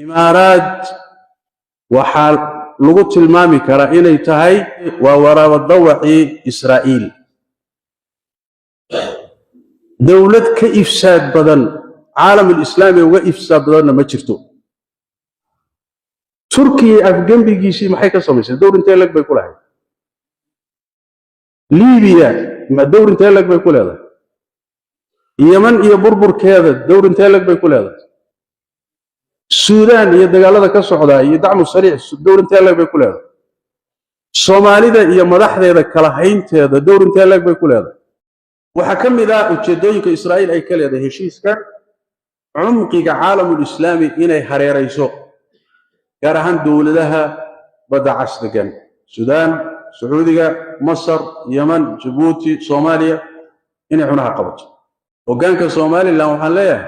Imaaraad waxaa lagu tilmaami karaa inay tahay waa waraaba dawacii Israa'iil. Dowlad ka ifsaad badan caalam alislaami uga ifsaad badanna ma jirto. Turkiya afgembigiisii maxay ka samaysay? Dowr intee leg bay ku lahayd? Liibiya dowr intee leg bay ku leedahay? Yeman iyo burburkeeda dowr intee leg bay ku leedahay? Suudaan iyo dagaalada ka socdaa iyo dacmu sariic dowr intee leg bay ku leedahay? Soomaalida iyo madaxdeeda kala haynteeda dowr intee leg bay ku leedahay? Waxaa ka mid ah ujeeddooyinka Israa'iil ay ka leedahay heshiiska cumqiga caalamulislaami inay hareerayso, gaar ahaan dowladaha badda cas degan: Suudaan, Sacuudiga, Masar, Yeman, Jabuuti, Soomaaliya, inay cunaha qabato. Hoggaanka Somaliland waxaan leeyahay,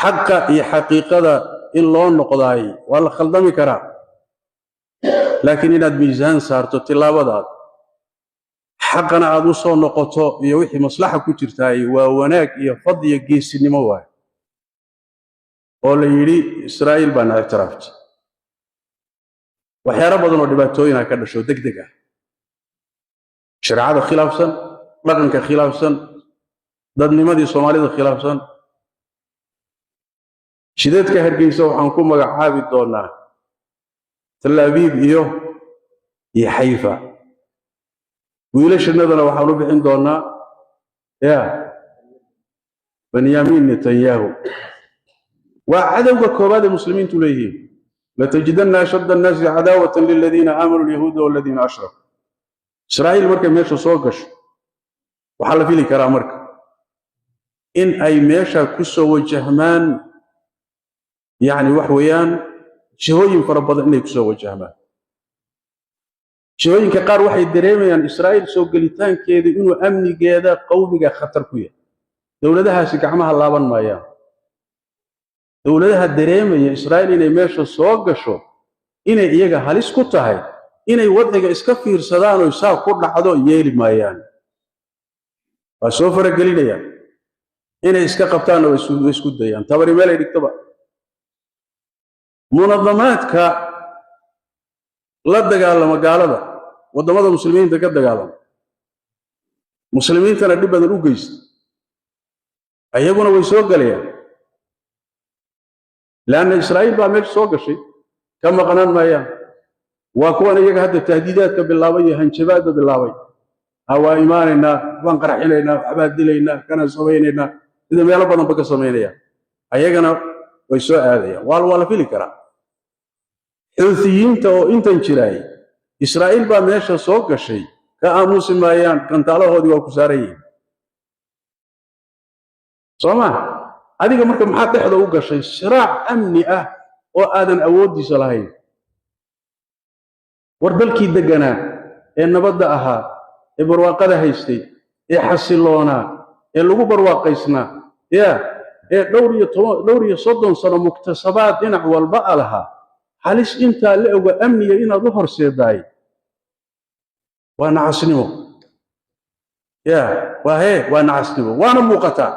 xaqa iyo xaqiiqada in loo noqdaay waa la khaldami karaa, laakiin inaad miisaan saarto tillaabadaada, xaqana aad u soo noqoto iyo wixii maslaxa ku jirtaay, waa wanaag iyo fad iyo geesinimo waay. Oo la yidhi Israa'iil baana ictiraaftay, waxyaalo badan oo dhibaatooyina ka dhasho deg deg ah, shareecada khilaafsan, dhaqanka khilaafsan, dadnimadii Soomaalida khilaafsan. Shideedka Hargeysa waxaan ku magacaabi doonaa Tal Abiib iyo Xayfa. Wiilashannadana waxaan u bixin doonaa ya Benyamin Netanyahu. Waa cadowga koowaad ee muslimiintu leeyihiin. لتجدن أشد الناس عداوة للذين آمنوا اليهود والذين أشركوا. Israa'iil markay meesha soo gasho, waxaa la fili karaa marka in ay meesha ku soo wajahmaan, yacni wax weeyaan, jihooyin fara badan inay ku soo wajahmaan. Jihooyinka qaar waxay dareemayaan Israa'iil soo gelitaankeedu inuu amnigeeda qowmiga khatar ku yahay. Dowladahaasi gacmaha laaban maayaan. Dowladaha dareemaya Israa'iil inay meesha soo gasho inay iyaga halis ku tahay, inay wadciga iska fiirsadaan oo saa ku dhacdo yeeli maayaan, waa soo faragelinayaan. Inay iska qabtaanna way isku dayaan, tabari meel ay dhigtaba. Munadamaadka la dagaalama gaalada, waddamada muslimiinta ka dagaalama, muslimiintana dhib badan u geysta, ayaguna way soo gelayaan, leanna Israa'iil baa meesha soo gashay, ka maqnaan maayaan. Waa kuwan iyaga hadda tahdiidaadka bilaabay iyo hanjabaadda bilaabay. Ha, waa imaanaynaa, waxbaan qarxinaynaa, waxbaan dilaynaa, kana samaynaynaa, sida meelo badanba ka samaynayaan. Ayagana way soo aadayaan. Waa la fili karaa. Xuuthiyiinta oo intan jiraay, Israa'iil baa meesha soo gashay ka aamusi maayaan, gantaalahoodii waa ku saaran yihiin. Soo ma adiga marka maxaad dhexda u gashay siraac amni ah oo aadan awooddiisa lahayn? War dalkii degganaa ee nabadda ahaa ee barwaaqada haystay ee xasiloonaa ee lagu barwaaqaysnaa ya ee dhowr iyo toban, dhowr iyo soddon sano muktasabaad dhinac walba a lahaa, halis intaa la oga amniga inaad u horseedaay waa nacasnimo. Ya waa hee, waa nacasnimo, waana muuqataa.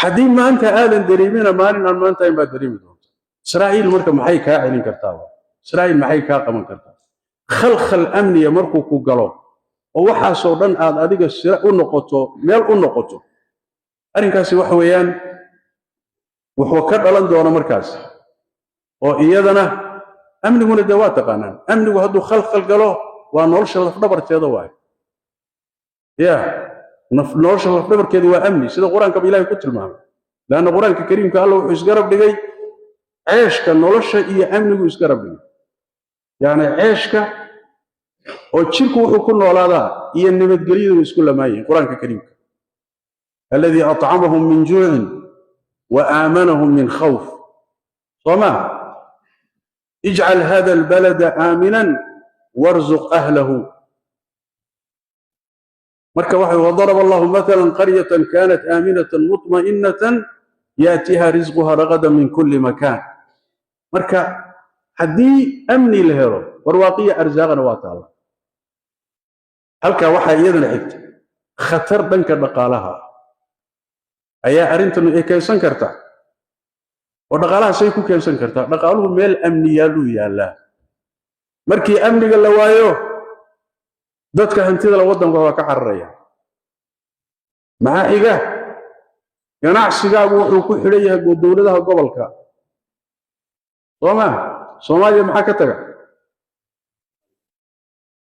Haddii maanta aadan dareemina, maalin aan maanta ahayn baad dareemi doonta. Israa'iil marka maxay kaa celin kartaa? Israa'iil maxay kaa qaban kartaa? Khalkhal amniya markuu ku galo oo waxaasoo dhan aad adiga sira u noqoto, meel u noqoto, arrinkaasi waxa weeyaan wuxuu ka dhalan doona markaas oo iyadana amniguna dee waa taqaanaan. Amnigu hadduu khalkhal galo, waa nolosha lafdhabarteeda waayo. Ya nolosha lafdhabarkeedu waa amni, sida Qur-aankaba Ilahay ku tilmaamay. Leanna Qur-aanka kariimka Alla wuxuu isgarab dhigay ceeshka, nolosha iyo amnigu isgarab dhigay. Yacni ceeshka oo jirku wuxuu ku noolaadaa iyo nabadgelyadu way isku lamaan yihiin Qur-aanka kariimka. الذي أطعمهم من جوع وآمنهم من خوف. Soo ma اجعل هذا البلد آمنا وارزق أهله. Marka waxa وضرب الله مثلا قرية كانت آمنة مطمئنة يأتيها رزقها رغدا من كل مكان. Marka haddii amni la helo, barwaaqiya arsaaqana waa taalla. Halkaa waxaa iyadana xigta khatar dhanka dhaqaalaha ayaa arrintan ekaysan karta. Oo dhaqaalaha say ku keensan kartaa? Dhaqaaluhu meel amni yaalluu yaallaa. Markii amniga la waayo, dadka hantida la waddanka waa ka cararaya. Maxaa xiga? Ganacsigaagu wuxuu ku xidhan yahay dowladaha gobolka, soo ma? Soomaaliya maxaa ka taga?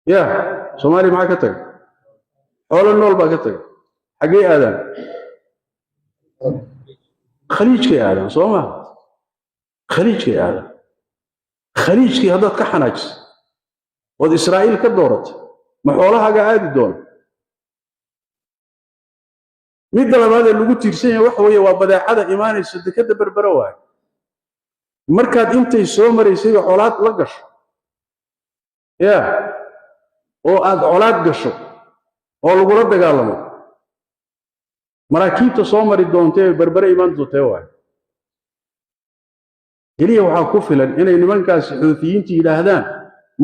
Ya, Soomaaliya maxaa ka taga? Xoolo nool baa ka taga. Xaggey aadaan? Khaliijkay aadaan, soo ma? Khaliijkay aadaan. Khaliijkii haddaad ka xanaajisay ood Israa'iil ka dooratay, ma xoolahaaga aadi doona? Midda labaad ee lagu tiirsan yahay waxa weeye waa badeecada imaanaysa dekadda Berbere waayo. Markaad intay soo maraysayba colaad la gasho, ya, oo aad colaad gasho oo lagula dagaalamo, maraakiibta soo mari doontee Berbere imaan doontee waayo. Keliya waxaa ku filan inay nimankaasi Xuutiyiinta yidhaahdaan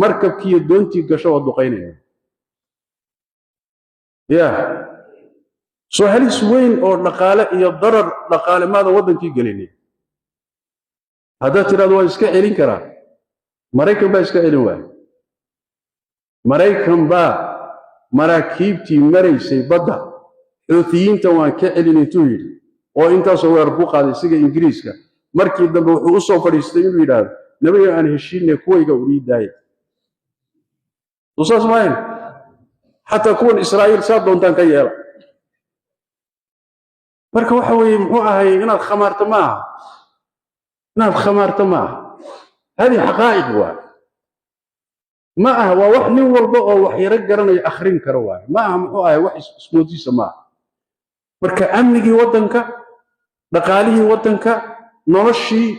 markabkiiyo doontii gasho waa duqaynaya. Ya, soo halis weyn oo dhaqaale iyo darar dhaqaale maada waddankii gelinay? Haddaad tidhahdo waa iska celin karaa, Maraykan baa iska celin waaya. Maraykan baa maraakiibtii maraysay badda Xuutiyiinta waan ka celin intuu yidhi oo intaasoo weerar ku qaaday isiga Ingiriiska, markii dambe wuxuu u soo fadhiistay inuu yidhaahdo, "Nabiga aan heshiinay, kuwayga u ii daaya." Soo saas maayan? Xataa kuwan Israa'iil saa doontaan ka yeela. Marka waxa weeye, muxuu ahay, inaad khamaarto ma aha, inaad khamaarto ma aha. Hadihi xaqaa'iq waa ma aha, waa wax nin walba oo wax yaro garanayo akhrin karo waaye. Ma aha, muxuu ahay, wax ismoodiisa ma aha. Marka amnigii waddanka, dhaqaalihii waddanka, noloshii,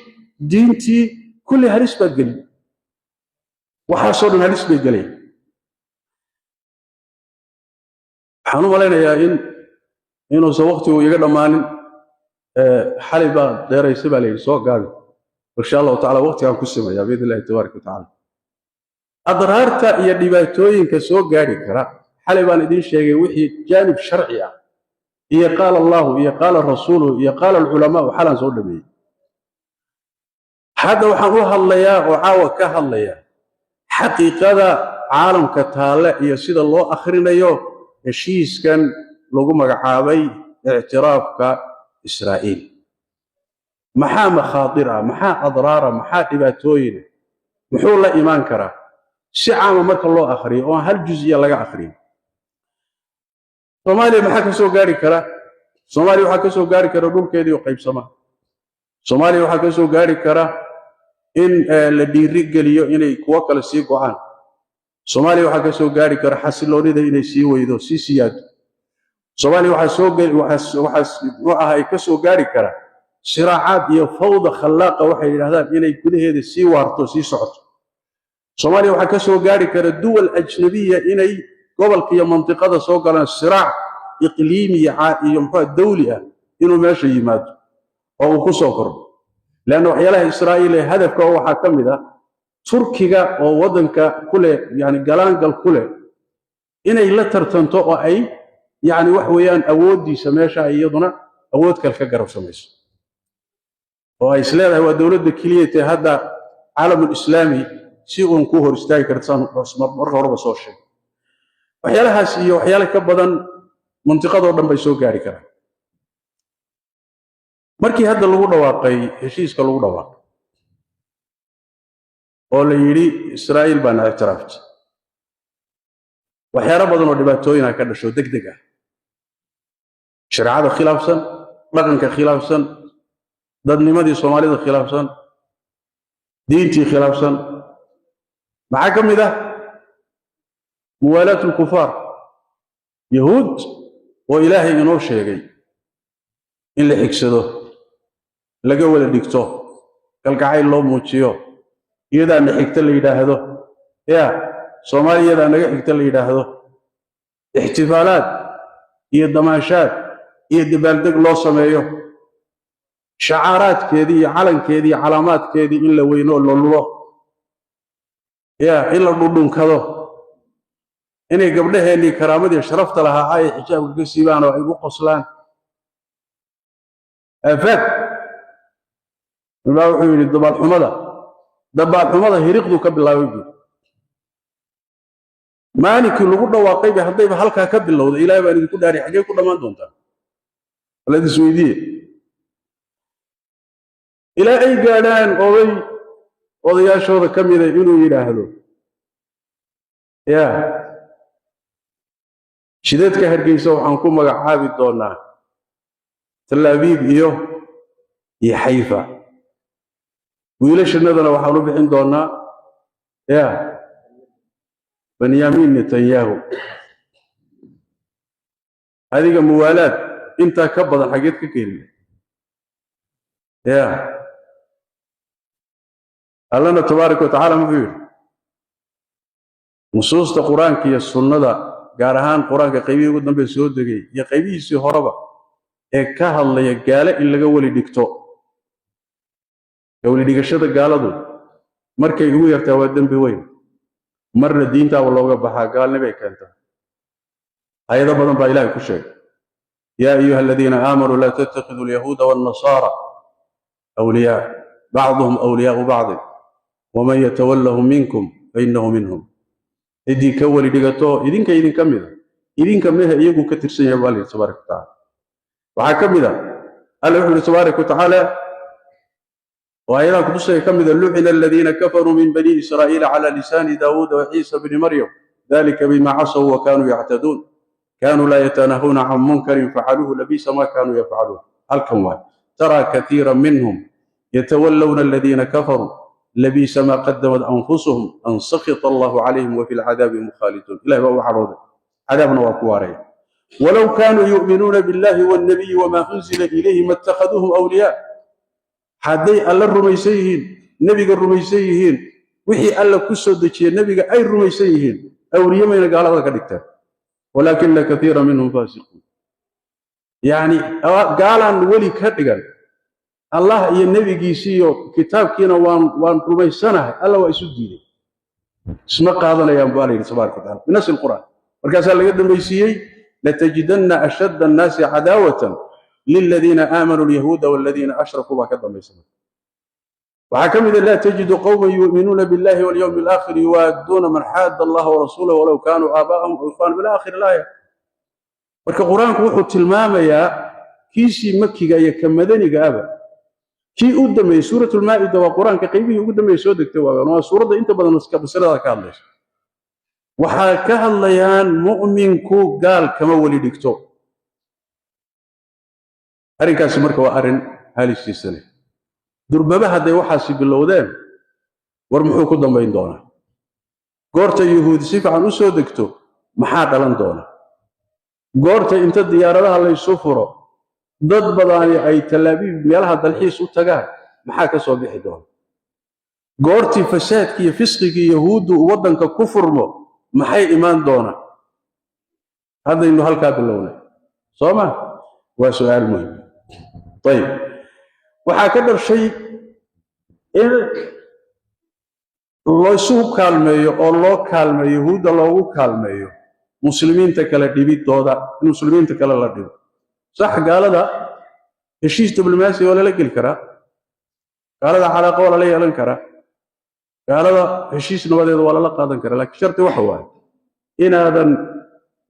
diintii, kulli halis baad gelin. Waxaasoo dhan halis bay gelayan. Waxaan u malaynayaa in inuusan waqtigu iga dhammaanin. Xalay baa dheeraysa baa la yidhi, soo gaabi. Insha Allahu tacala waqtigaan ku simaya biidn illahi tabaaraka wa tacala. Adraarta iyo dhibaatooyinka soo gaadhi kara xalay baan idiin sheegay, wixii jaanib sharci ah iyo qaala Allahu iyo qaala rasuuluhu iyo qaala alculamaau xalaan soo dhameeyey. Hadda waxaan u hadlayaa oo caawa ka hadlayaa xaqiiqada caalamka taalle iyo sida loo akhrinayo heshiiskan lagu magacaabay ictiraafka Israa'iil. Maxaa makhaatir ah? Maxaa adraara? Maxaa dhibaatooyina? Muxuu la imaan karaa si caama marka loo akhriyo oo aan hal juz'iya laga akhriyo? Soomaaliya maxaa ka soo gaari kara? Soomaaliya waxaa ka soo gaari kara dhulkeedii oo qaybsama. Soomaaliya waxaa ka soo gaari kara in la dhiiri geliyo inay kuwo kale sii go'aan. Soomaaliya waxaa ka soo gaari kara xasiloonida inay sii weydo, sii siyaado. Soomaaliya waxaa soo waxaa muxuu ahay ka soo gaari kara siraacaad iyo fawda khallaaqa waxay yidhahdaan inay gudaheeda sii waarto, sii socoto. Soomaaliya waxaa ka soo gaari kara duwal ajnabiya inay gobolka iyo mantiqada soo galaan, siraac iqliimiya iyo muxuu dawli ah inuu meesha yimaado oo uu ku soo kordho. Leanna waxyaalaha Israa'iil ee hadafka waxaa ka mid ah Turkiga oo waddanka ku leh, yani galaangal ku leh, inay la tartanto oo ay, yani wax weeyaan, awooddiisa meesha ay iyaduna awood kale ka garab samayso, oo ay isleedahay waa dowladda keliya tee hadda caalamul islaami si uun ku hor istaagi karta. Saan marka horeba soo sheegay, waxyaalahaas iyo waxyaale ka badan mantiqadoo dhan bay soo gaari karaan. Markii hadda lagu dhawaaqay heshiiska, lagu dhawaaqay oo la yidhi Israa'iil baana ictiraaftay, waxyaalo badan oo dhibaatooyina ka dhasho deg deg ah, shareecada khilaafsan, dhaqanka khilaafsan, dadnimadii Soomaalida khilaafsan, diintii khilaafsan. Maxaa ka mid ah? Muwaalaat alkufaar, yahuud oo Ilaahay inoo sheegay in la xigsado, laga wada dhigto, kalgacayl loo muujiyo, iyadaana xigta la yidhaahdo, ya Soomaaliya iyadaa naga xigta la yidhaahdo, ixtifaalaad iyo damaashaad iyo dabaaldeg loo sameeyo, shacaaraadkeedii iyo calankeedii iyo calaamaadkeedii in la weyno oo la lulo, ya in la dhudhunkado, inay gabdhaheennii karaamadii sharafta lahaa ay xijaabka ka siibaan oo ay u qoslaan, aafaad. Ninbaa wuxuu yidhi dabaalxumada, dabaalxumada hiriqdu ka bilaabay buuri. Maalinkii lagu dhawaaqayba haddayba halkaa ka bilowday, Ilaahay baan idinku dhaariy, xaggee ku dhammaan doontaa? Alad isweydiiye. Ilaa ay gaadhaan oday odayaashooda ka mida inuu yidhaahdo, yaa shideedka Hargeysa waxaan ku magacaabi doonaa Talaabiib iyo Xayfa, wiilashannadana waxaan u bixin doonaa yaa Benyamin Netanyahu. Adiga muwaalaad intaa ka badan xageed ka keeni? Ya Allana tabaaraka wa tacaala muxuu yidhi? Nusuusta Qur-aanka iyo sunnada, gaar ahaan Qur-aanka qaybihii ugu dambe soo degay iyo qaybihiisii horeba ee ka hadlaya gaale in laga weli dhigto, ka weli dhigashada gaaladu markay ugu yartaa waa dembi weyn, marna diintaaba looga baxaa, gaalnimay keentaa. Aayado badan baa Ilahay ku sheegay: yaa ayuha aladiina aamanuu laa tattakhiduu alyahuuda waannasaara awliyaa bacduhum awliyaau bacdin waman yatawallahum minkum fainahu minhum. Ciddii ka weli dhigato idinka idinka mida, idinka mehe iyagu ka tirsan yahay baa layidhi tabaaraka watacaala. Waxaa ka mid a Alla wuxuu yihi tabaaraka watacaala, oo aayadaha kutusaya ka mida: lucina aladiina kafaruu min bani israa'iila cala lisaani Daawuuda wa Ciisa bni Maryam dalika bima casaw wa kanuu yactaduun kanuu laa yatanahuuna can munkarin facaluuhu labisa ma kanuu yafcaluun. Halkan waay: taraa katiira minhum yatawallawna aladiina kafaruu labisa ma qadamat anfusuhum an sakita allahu calayhim wafi lcadaabi hum khaaliduun. Ilahi baa u cadhooday, cadaabna waa ku waaraya. Walow kaanuu yu'minuuna billahi wannabiyi wamaa unzila ilayhi ma ittakhaduuhum awliyaa. Hadday Alla rumaysan yihiin, nebiga rumaysan yihiin, wixii Alla ku soo dejiyey nebiga ay rumaysan yihiin, awliye mayna gaalada ka dhigtaan, walaakina kaiira minhum faasiquun. Yacni gaalaan weli ka dhigan, Allah iyo nebigiisii iyo kitaabkiina waan rumaysanahay, Alla waa isu diiday, isma qaadanayaan bu Alla yidhi tabaraka watacala binasi alqur'aan. Markaasaa laga dambaysiiyey: latajidanna ashadda annaasi cadaawatan liladiina aamanuu alyahuuda waladiina ashrakuu baa ka dambaysa. Waxaa ka mid a: laa tajidu qowman yu'minuuna billahi walyawmi alaakhir yuwaadduuna man xaadda Allaha warasuulahu walow kaanuu aabaa'ahum aw ikhwaanahum ila aakhiri laaya. Marka Qur-aanku wuxuu tilmaamayaa kiisii makiga iyo ka madaniga aba, kii u dambeeyey Suuratulmaa'ida waa Qur-aanka qaybihii ugu dambeeyey soo degtay, waa suuradda inta badan masalada ka hadlaysa. Waxaa ka hadlayaan mu'minku gaal kama weli dhigto. Arrinkaasi marka waa arrin halistiisa leh. Durbaba hadday waxaasi bilowdeen, war muxuu ku dambayn doonaa? Goorta Yuhuudi si fiican u soo degto, maxaa dhalan doona? Goorta inta diyaaradaha laysu furo dad badani ay Talaabiib meelaha dalxiis u tagaan, maxaa ka soo bixi doona? Goortii fasaadkii iyo fisqigii Yahuuddu waddanka ku furmo, maxay imaan doona? Haddaynu halkaa bilownay, soo ma? Waa su'aal muhim. Ayib, waxaa ka dhashay in laysu kaalmeeyo oo loo kaalmeeyo Yahuudda, loogu kaalmeeyo muslimiinta kale dhibidooda, in muslimiinta kale la dhibo. Sax, gaalada heshiis diblomaasi waa lala geli karaa, gaalada calaaqa waa lala yeelan karaa, gaalada heshiis nabadeed waa lala qaadan karaa, laakiin sharti waxa waaye inaadan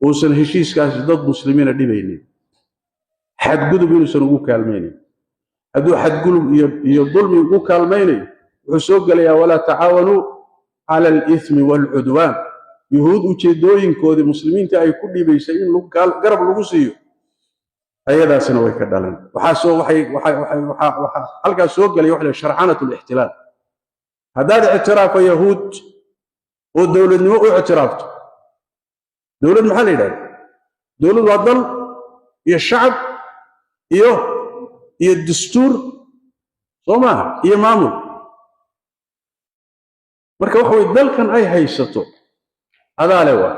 uusan heshiiskaasi dad muslimiina dhibaynin, xadgudub inuusan ugu kaalmaynin. Hadduu xadgudub iyo dulmi ugu kaalmaynayo, wuxuu soo gelayaa walaa tacaawanuu cala alithmi waalcudwaan. Yuhuud ujeeddooyinkoodii muslimiinta ay ku dhibaysay in garab lagu siiyo, ayadaasina way ka dhalan. Waxaa soo waxay waxay waxay waxaa waxaa halkaas soo gelaya waxa la sharcanatu lixtilaal. Haddaad ictiraafo Yahuud oo dowladnimo u ictiraafto, dowlad maxaa la yidhahda? Dowlad waa dal iyo shacab iyo dastuur, soo maaha, iyo maamul. Marka waxa weye dalkan ay haysato adaa leh, waa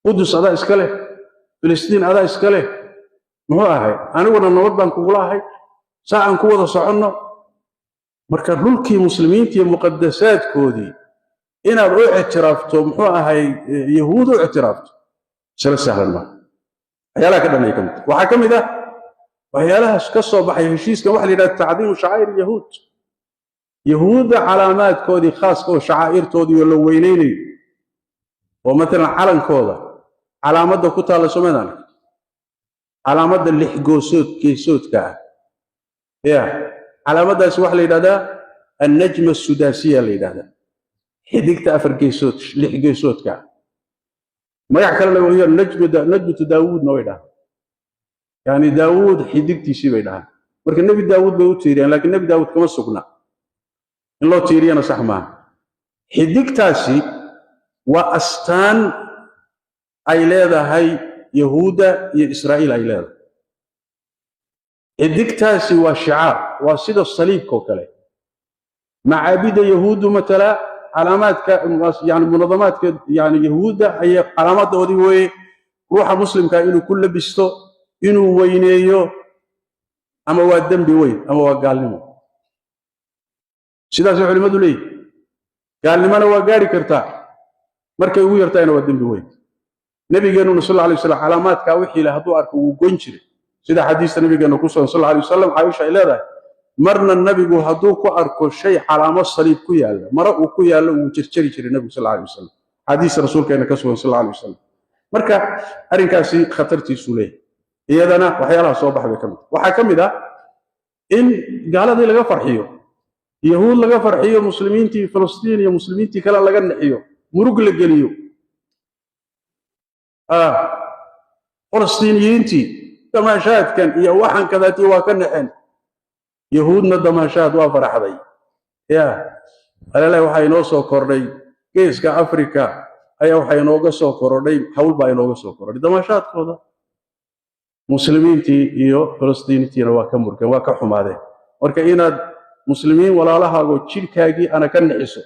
Qudus adaa iska leh, Filistiin adaa iska leh, muxuu ahay, aniguna nabad baan kugula ahay, saa aan ku wada soconno. Marka dhulkii muslimiinta iyo muqadasaadkoodii inaad u ictiraafto, muxuu ahay, Yahuud u ictiraafto, isla sahlan maaha. Waxyaalaha ka dhanaya ka mid waxaa ka mid ah Waxyaalahaas ka soo baxay heshiiskan waxa la yidhahda tacdiimu shacaa'ir yahuud, yahuudda calaamaadkoodii khaaska oo shacaa'irtoodii oo la weyneynayo, oo matalan calankooda calaamadda ku taalla somadaan, calaamadda lix goosood geesoodka ah, ya calaamaddaasi waxaa la yidhahdaa annajma asudaasiya la yidhahdaa, xidigta afar geesood lix geesoodka ah. Magac kalena waa najmatu Daawuudna way dhahaan, yani Daawuud xidigtiisii bay dhahaan. Marka Nebi Daawuud bay u tiiriyaan, laakiin Nebi Daawuud kama sugna, in loo tiiriyana sax maaha. Xidigtaasi waa astaan ay leedahay Yahuudda iyo Israa'iil ay leedahay. Xidigtaasi waa shicaar, waa sida saliibka oo kale. Macaabidda Yahuuddu matala calaamaadka, yani munadamaadka, yani Yahuudda ayay calaamadoodii weeye. Ruuxa muslimkaa inuu ku labisto, inuu weyneeyo, ama waa dembi weyn ama waa gaalnimo. Sidaasay culimmadu leeyihin. Gaalnimona waa gaari kartaa, markay ugu yartahayna waa dembi weyn. Nabigeennuna sal alla alay wasalam calaamaadkaa wixii le hadduu arko wuu goyn jiray, sida xadiista nabigeenna ku sugan sal alla alay wasalam. Caaisha ay leedahay, marna nabigu hadduu ku arko shay calaamo saliib ku yaalla, mare uu ku yaallo, wuu jarjari jiray nabigu sal alla alay wasalam. Xadiista rasuulkeena ka sugan sal alla alay wasalam. Marka arrinkaasi khatartiisuu leeyahay, iyadana waxyaalaha soo baxa bay ka mid. Waxaa ka mid ah in gaaladii laga farxiyo, yahuud laga farxiyo, muslimiintii Filistiin iyo muslimiintii kale laga nixiyo, murug la geliyo. Falastiiniyiintii damaashaadkan iyo waxan kadaati waa ka naxeen, yahuudna damaashaad waa faraxday. Ya alale, waxaa inoo soo kordhay geeska Afrika ayaa waxaa inooga soo korodhay hawl baa inooga soo korodhay damaashaadkooda. Muslimiintii iyo Falastiiniintiina waa ka murgeen, waa ka xumaadeen. Marka inaad muslimiin walaalahaagoo jidhkaagii ana ka nixiso,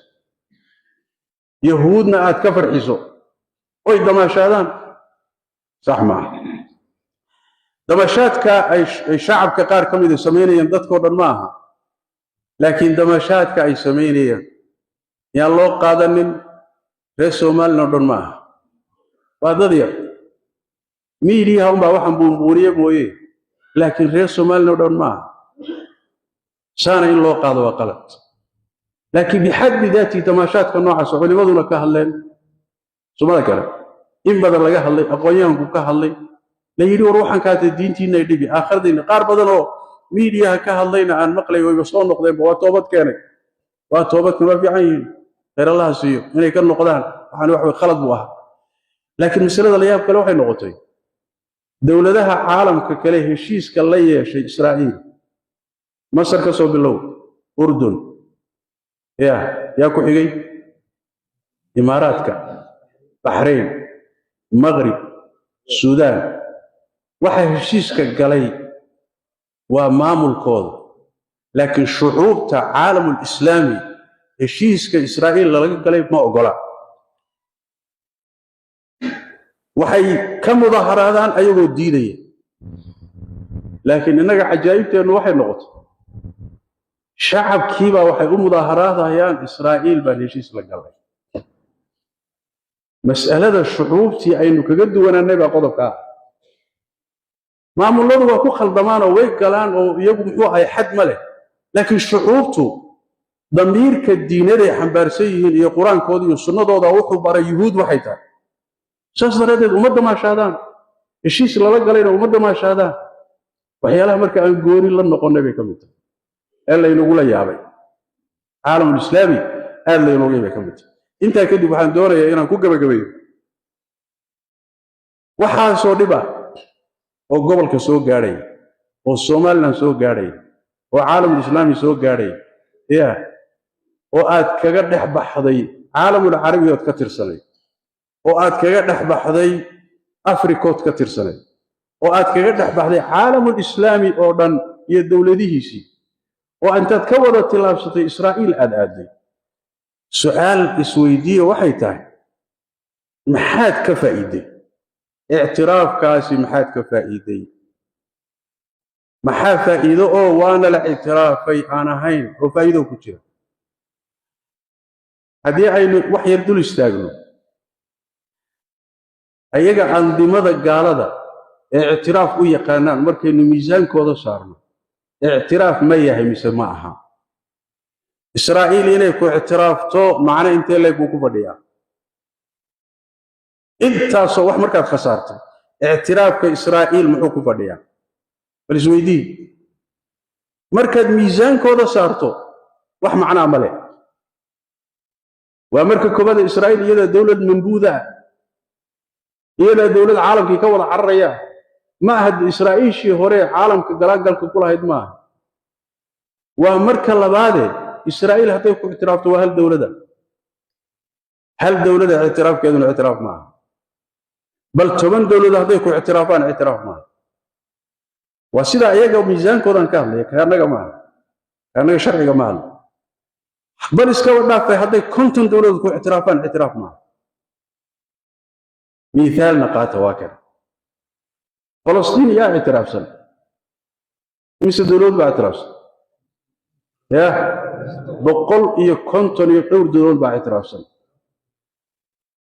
yahuudna aad ka farxiso oy damaashaadaan, sax maaha. Damashaadka ay shacabka qaar ka mid samaynayaan, dadkoo dhan ma aha, laakiin damashaadka ay samaynayaan yaan loo qaadanin reer Somalilan oo dhan ma aha, waa dad yar. Miidiyaha unbaa waxaan buunbuuniye mooye, laakiin reer Somalilan oo dhan ma aha. Saana in loo qaado waa qalad. Laakiin bixaddi daati damaashaadka noocaas oo culimaduna ka hadleen, sumada kale in badan laga hadlay, aqoonyahanku ka hadlay, la yidhi war waxaan kaatay diintiina ay dhibi aakhiradiina. Qaar badan oo miidiyaha ka hadlayna aan maqlay wayba soo noqdeenba, waa toobad keenay, waa toobadkan, waa fiican yihiin, khayr Allaha siiyo inay ka noqdaan. Waxaan wax way khalad buu ahaa. Laakiin masalada la yaab kale waxay noqotay dowladaha caalamka kale heshiiska la yeeshay Israa'iil, Masar ka soo bilow, Urdun, ya yaa ku xigay, Imaaraadka, Baxrayn, Maqrib, Suudaan, waxa heshiiska galay waa maamulkooda, laakiin shucuubta caalamul islaami heshiiska Israa'iil lalaga galay ma ogola. Waxay ka mudaharaadaan ayagoo diidaya. Laakiin innaga cajaa'ibteennu waxay noqotay shacabkiibaa waxay u mudaharaadayaan Israa'iil baan heshiis la galay. Mas'alada shucuubtii aynu kaga duwanaanay baa qodobka ah. Maamulladu waa ku khaldamaan oo way galaan oo iyagu muxuu ahay xad ma leh, laakiin shucuubtu damiirka diinaday xambaarsan yihiin iyo qur-aankooda iyo sunnadooda wuxuu baray yuhuud waxay tahay. Saas daraaddeed uma damaashaadaan heshiis lala galayna, uma damaashaadaan. Waxyaalaha marka aan gooni la noqonnay bay ka mid tahay ee laynagula yaabay caalamulislaami aad laynooga bay ka mid tahay. Intaa kadib waxaan doonayaa inaan ku gabagabeeyo waxaasoo dhib ah oo gobolka soo gaadhaya, oo Somaliland soo gaadhaya, oo caalamulislaami soo gaadhaya, ya oo aad kaga dhex baxday caalamul carabi ood ka tirsanay, oo aad kaga dhex baxday Afrikood ka tirsanay, oo aad kaga dhex baxday caalamul islaami oo dhan iyo dowladihiisii, oo intaad ka wada tillaabsatay Israa'iil aad aaday. Su'aal isweydiiya waxay tahay, maxaad ka faa'iiday ictiraafkaasi? Maxaad ka faa'iiday? Maxaa faa'iido oo waana la ictiraafay aan ahayn oo faa'iido ku jira? Haddii aynu wax yar dul istaagno ayaga andimada gaalada Ee ictiraaf u yaqaanaan, markaynu miisaankooda saarno, ictiraaf ma yahay mise ma aha? Israa'iil inay ku ictiraafto macno intee leeg buu ku fadhiyaa? Intaasoo wax markaad khasaartay, ictiraafka Israa'iil muxuu ku fadhiyaa? Bal isweydii. Markaad miisaankooda saarto, wax macnaa ma leh. Waa marka koobaada, Israa'iil iyadaa dowlad mambuuda ah, iyadaa dowlad caalamkii ka wada cararaya. Ma aha Israa'iishii hore caalamka galaagalka ku lahayd, ma aha. Waa marka labaade, Israa'iil hadday ku ictiraafto, waa hal dowlada. Hal dowlada ictiraafkeeduna ictiraaf maaha. Bal 10 dowlado hadday ku ictiraafaan, ictiraaf maaha. Waa sidaa iyaga miisaankoodan ka hadlaya, kaanaga maaha, kaanaga sharciga maaha. Bal iskaba dhaafay, hadday 50 dowladood ku ictiraafaan, ictiraaf maaha. Miithaalna qaata, waa kan Falastiin. Yaa ictiraafsan? Mise dowlad baa ictiraafsan? Ya, 150 iyo dhowr dowlad baa ictiraafsan,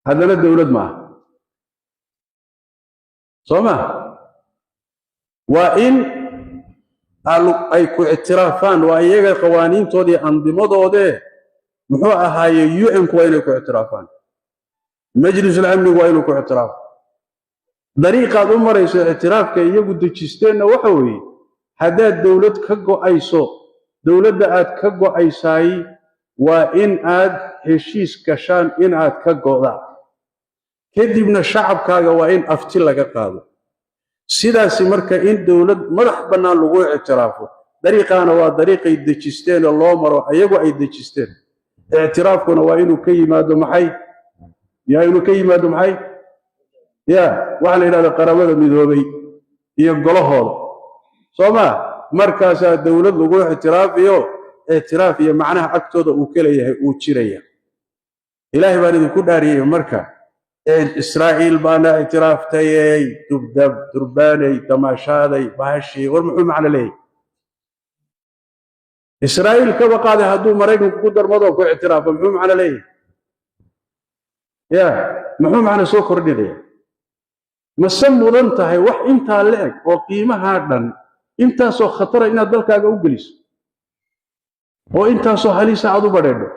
haddana dowlad maaha, soo ma? Waa in ay ku ictiraafaan, waa iyaga qawaaniintoodii, andimadoodee, muxuu ahaaye, UN-ku waa inay ku ictiraafaan, majlisul amnigu waa inuu ku ictiraafo. Dariiqaad u marayso ictiraafka iyagu dejisteenna waxa weeye, haddaad dowlad ka go'ayso, dowladda aad ka go'aysaay waa in aad heshiis gashaan in aad ka go'daa, kadibna shacabkaaga waa in afti laga qaado. Sidaasi marka in dowlad madax bannaan lagu ictiraafo, dariiqaana waa dariiqay dejisteen oo loo maro, iyagu ay dejisteen. Ictiraafkuna waa inuu ka yimaado maxay? Yaa, inuu ka yimaado maxay? Ya, waxaa la yidhahda Qaramada Midoobay iyo golahooda, soo ma? Markaasaa dowlad lagu ictiraafiyo, ictiraaf iyo macnaha agtooda uu ka leeyahay uu jiraya. Ilaahay baan idinku dhaariyey, marka Israa'iil baana ictiraaftayey, dubdab durbaanay damaashaaday bahashii, war muxuu macno leeyahay? Israa'iil kaba qaaday, hadduu Maraykanku ku darmadoo ku ictiraafo, muxuu macno leeyahay? Ya, muxuu macno soo kordhinaya? Mase mudan tahay wax intaa la eg oo qiimahaa dhan, intaasoo khatara inaad dalkaaga u geliso, oo intaasoo halisa aad u badheedho,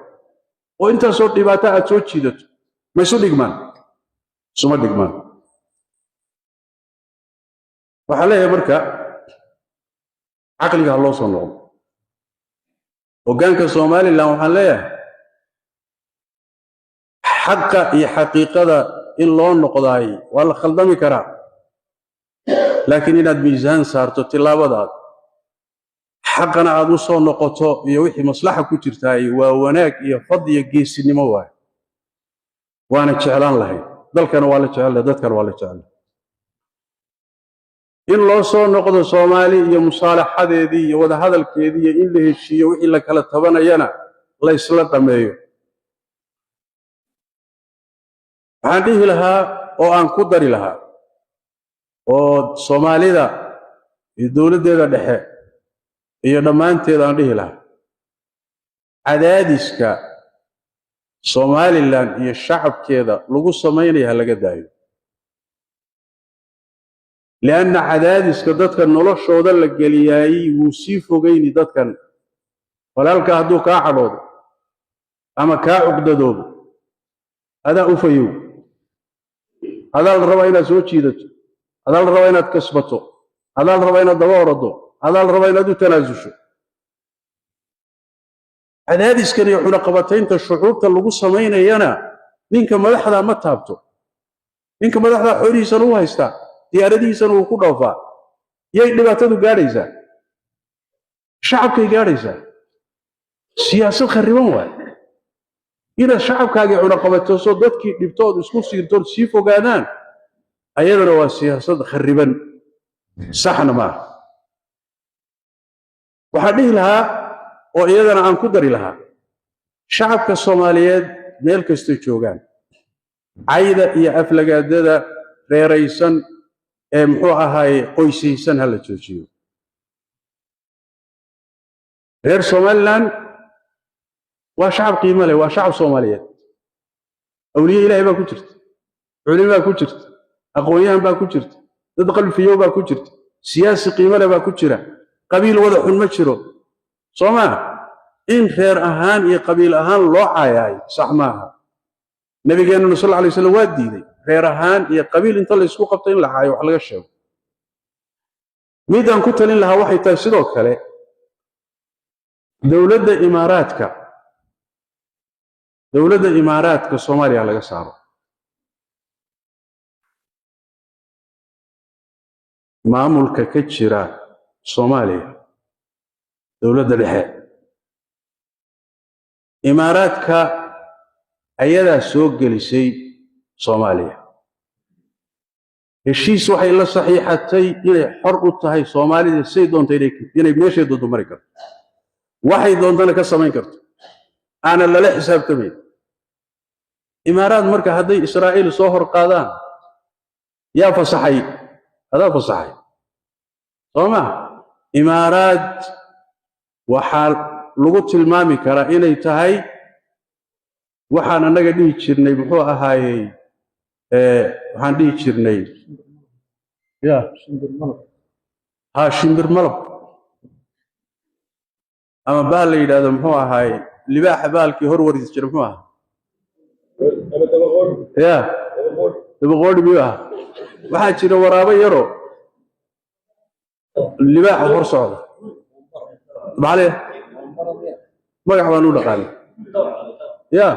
oo intaasoo dhibaato aad soo jiidato? Ma isu dhigmaan? Isuma dhigmaan. Waxaa leeyahay marka, caqliga ha loo soo noqdo. Hoggaanka Somaliland waxaan leeyahay, xaqa iyo xaqiiqada in loo noqdaay waa la khaldami karaa, laakiin inaad miisaan saarto tillaabadaada, xaqana aad u soo noqoto iyo wixii maslaxa ku jirtaay, waa wanaag iyo fad iyo geesinimo waay. Waana jeclaan lahayd, dalkana waa la jecellay, dadkana waa la jecellay. In loo soo noqdo Soomaali iyo musaalaxadeedii iyo wadahadalkeedii, iyo in la heshiiyo, wixii la kala tabanayana la ysla dhammeeyo. Waxaan dhihi lahaa oo aan ku dari lahaa oo Soomaalida iyo dowladdeeda dhexe iyo dhammaanteed aan dhihi lahaa, cadaadiska Somaliland iyo shacabkeeda lagu samaynaya ha laga daayo, lianna cadaadiska dadka noloshooda la geliyaayey wuu sii fogayni dadkan. Walaalka hadduu kaa cadhoodo ama kaa cuqdadoobo, adaa u fayow, adaa la rabaa inaad soo jiidato, adaa la rabaa inaad kasbato, adaa la rabaa inaad daba orado, adaa la rabaa inaad u tanaasusho. Cadaadiskan iyo cunaqabataynta shucuubta lagu samaynayana ninka madaxdaa ma taabto. Ninka madaxdaa xoolihiisana u haystaa, diyaaradihiisana uu ku dhoofaa. Yay dhibaatadu gaadhaysaa? Shacabkay gaadhaysaa. Siyaasad kharriban waay inaad shacabkaagii cunaqabatayso, dadkii dhibtood isku siirtood sii fogaadaan. Ayadana waa siyaasad kharriban, saxna maaha. Waxaan dhihi lahaa oo iyadana aan ku dari lahaa, shacabka Soomaaliyeed meel kastay joogaan, cayda iyo aflagaadada reeraysan ee, muxuu ahaaye, qoysaysan ha la joojiyo. Reer Somaliland waa shacab qiimo leh, waa shacab Soomaaliyeed. Awliye Ilaahay baa ku jirta, culimaa ku jirta, aqoon-yahan baa ku jirta, Dad qalbifiyow baa ku jirta, siyaasi qiimo leh baa ku jira, qabiil wada xun ma jiro. Soo maa in reer ahaan iyo qabiil ahaan loo caayaay sax maaha. Nabigeennuna sal alla alay wasalam waa diiday reer ahaan iyo qabiil inta laysku qabto in la caayo, wax laga sheego. Midaan ku talin lahaa waxay tahay sidoo kale dowladda Imaaraadka, dowladda Imaaraadka Soomaaliya laga saaro. Maamulka ka jira Soomaaliya, dowladda dhexe Imaaraadka ayadaa soo gelisay Soomaaliya. Heshiis waxay la saxiixatay inay xor u tahay Soomaalida, say doonto inay meeshay doonto mari karto, waxay doontana ka samayn karto, aanan lala xisaabtamayn. Imaaraad marka hadday Israa'iil soo hor qaadaan, yaa fasaxay? Adaa fasaxay, soo ma? Imaaraad waxaa lagu tilmaami karaa inay tahay waxaan annaga dhihi jirnay, muxuu ahaayey, waxaan dhihi jirnay ya ha shimbir malab ama bahal la yidhahdo, muxuu ahaayey, libaaxa bahalkii hor waris jira, muxuu ahaa ya, dabaqoodhi miyuu ahaa? Waxaa jira waraabo yaro libaaxa hor socda, maxaa le magac baan u dhaqaanay ya,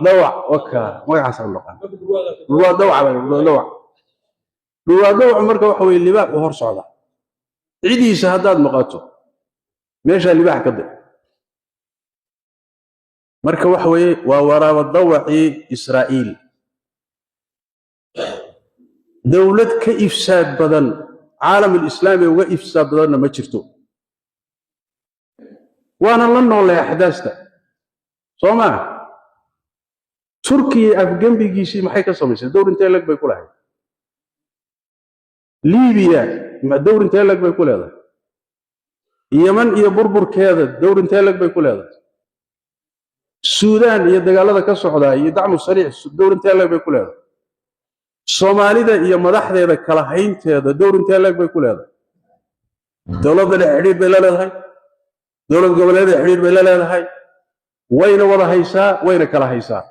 dawac waka, magacaasaan u dhaqaanay, dhulwaa dawac baa, dhulwaa dawac, dhulwaa dawac. Marka waxa weye libaaxu hor socda, cidiisa haddaad maqato meeshaa libaax ka day. Marka waxa weeye waa waraabo dawacii Israa'iil. Dowlad ka ifsaad badan caalam alislaami uga ifsaad badanna ma jirto, waana la noolay axdaasta. Soo maa Turkiya afgembigiisii maxay ka samaysay? Dowr intee leg bay ku lahayd? Liibiya dowr intee leg bay ku leedahay? Yeman iyo burburkeeda dowr intee leg bay ku leedahay? Suudaan iyo dagaalada ka socdaa iyo dacmu sariic dowr intee leg bay ku leedahay? Soomaalida iyo madaxdeeda kala haynteeda dowr intee leg bay ku leedahay? Dowladda dhexe xidhiir bay la leedahay, dowlad goboleeda xidhiir bay la leedahay, wayna wada haysaa, wayna kala haysaa.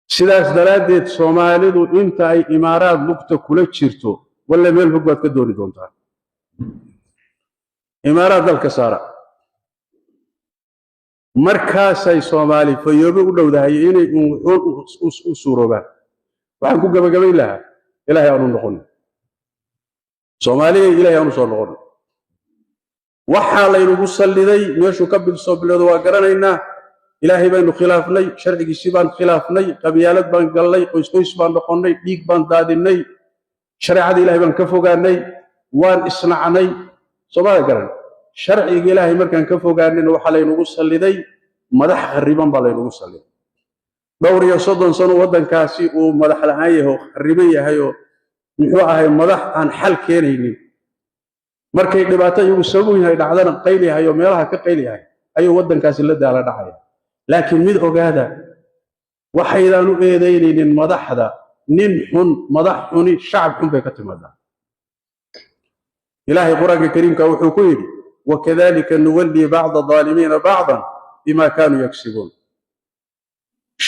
Sidaas daraaddeed Soomaalidu inta ay Imaaraad lugta kula jirto, walle meel fog baad ka dooni doontaa. Imaaraad dalka saara, markaasay Soomaali fayoobe u dhowdahay inay u suuroobaan. Waxaan ku gabagabayn lahaa, Ilaahay aanu noqono. Soomaaliya, Ilaahay aanu soo noqono. Waxaa laynagu salliday meeshuu ka soo bilowda waa garanaynaa. Ilaahay baynu khilaafnay, sharcigiisii baan khilaafnay, qabyaalad baan gallay, qoys qoys baan noqonnay, dhiig baan daadinnay, shareecada Ilahay baan ka fogaanay, waan isnacnay. Soomada garan, sharciga Ilaahay markaan ka fogaanayna waxaa laynagu salliday madax kharriban baa laynagu salliday. Dhowr iyo soddon sano waddankaasi uu madax la'aan yahay oo kharriban yahay oo muxuu ahay madax aan xal keenaynin, markay dhibaato iyagu sabab u yahay dhacdana qayl yahay oo meelaha ka qayl yahay ayuu waddankaasi la daala dhacaya. Laakiin mid ogaada, waxaydaan u eedaynaynin madaxda. Nin xun, madax xuni shacab xun bay ka timaadaa. Ilaahay Qur-aanka kariimka wuxuu ku yidhi: wakadalika nuwallii bacda daalimiina bacdan bima kaanuu yaksibuun.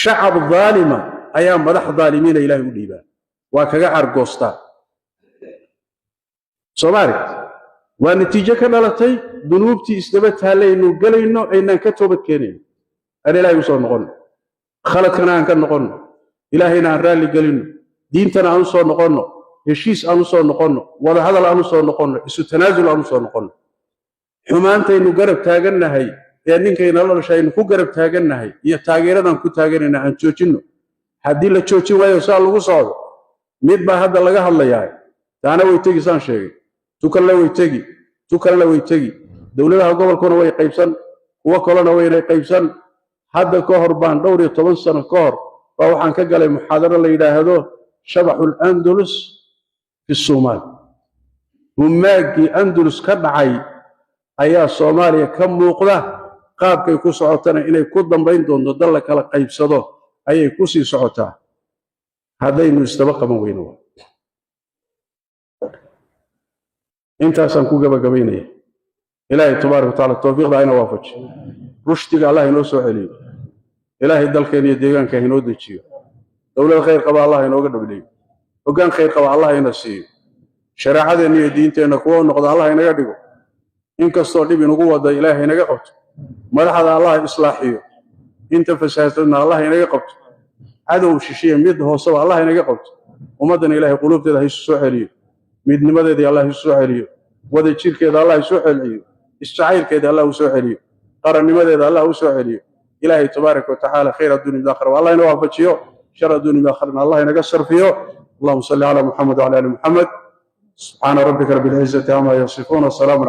Shacab daalima ayaa madax daalimiina Ilaahay u dhiibaa, waa kaga argoostaa. Soomaali waa natiijo ka dhalatay dunuubtii isdaba taallaynu gelayno, aynaan ka toobad keenayno. Aan Ilaahay u soo noqonno, khaladkana aan ka noqonno, Ilaahayna aan raalli gelinno, diintana aan u soo noqonno, heshiis aan u soo noqonno, wadahadal aan u soo noqonno, isu tanaasul aan u soo noqonno. Xumaantaynu garab taagannahay ee ninkaynala dhashay aynu ku garab taagannahay iyo taageeradaan ku taaganayna aan joojinno. Haddii la joojin waayo, saa lagu socdo, mid baa hadda laga hadlayaa, taana way tegi, saan sheegay, tukalna way tegi, tukalna way tegi. Dowladaha gobolkuna way qaybsan, kuwo kalena waynay qaybsan. Hadda ka hor baan, dhowr iyo toban sano ka hor baa, waxaan ka galay muxaadaro la yidhaahdo shabaxul Andalus fi Somaal. Humaaggii Andalus ka dhacay ayaa Soomaaliya ka muuqda. Qaabkay ku socotana inay ku dambayn doonto dal la kala qaybsado ayay ku sii socotaa haddaynu isdaba qaban weyno. Intaasaan ku gabagabaynaya. Ilaahay tabaaraka watacaala tawfiiqda hayna waafajiyo, rushdiga Allah inoo soo celiyo, Ilaahay dalkeena iyo deegaanka inoo dejiyo, dowlad khayr qaba Allah inooga dhabliyo, hoggaan khayr qaba Allah ina siiyo, shareecadeenna iyo diinteenna kuwa noqda Allah inaga dhigo. Inkastoo dhib inugu wada, Ilaahay inaga qabto. Madaxda Allah islaaxiyo, inta fasahaadna Allah inaga qabto. Cadow shishiya mid hooseba Allah inaga qabto. Ummaddana Ilaahay quluubteeda ha isu soo celiyo, midnimadeedii Allah isu soo celiyo, wada jirkeeda Allah isu celiyo, isjacaylkeeda Allah u soo celiyo, qarannimadeeda Allah u soo celiyo. Ilaahay tabaaraka wa tacaala khayr adduun iyo aakhira Allah ina waafajiyo, shar adduun iyo aakhirana Allah inaga sarfiyo. اللهم صل على محمد وعلى ال محمد. سبحان ربك رب العزة عما يصفون، وسلام.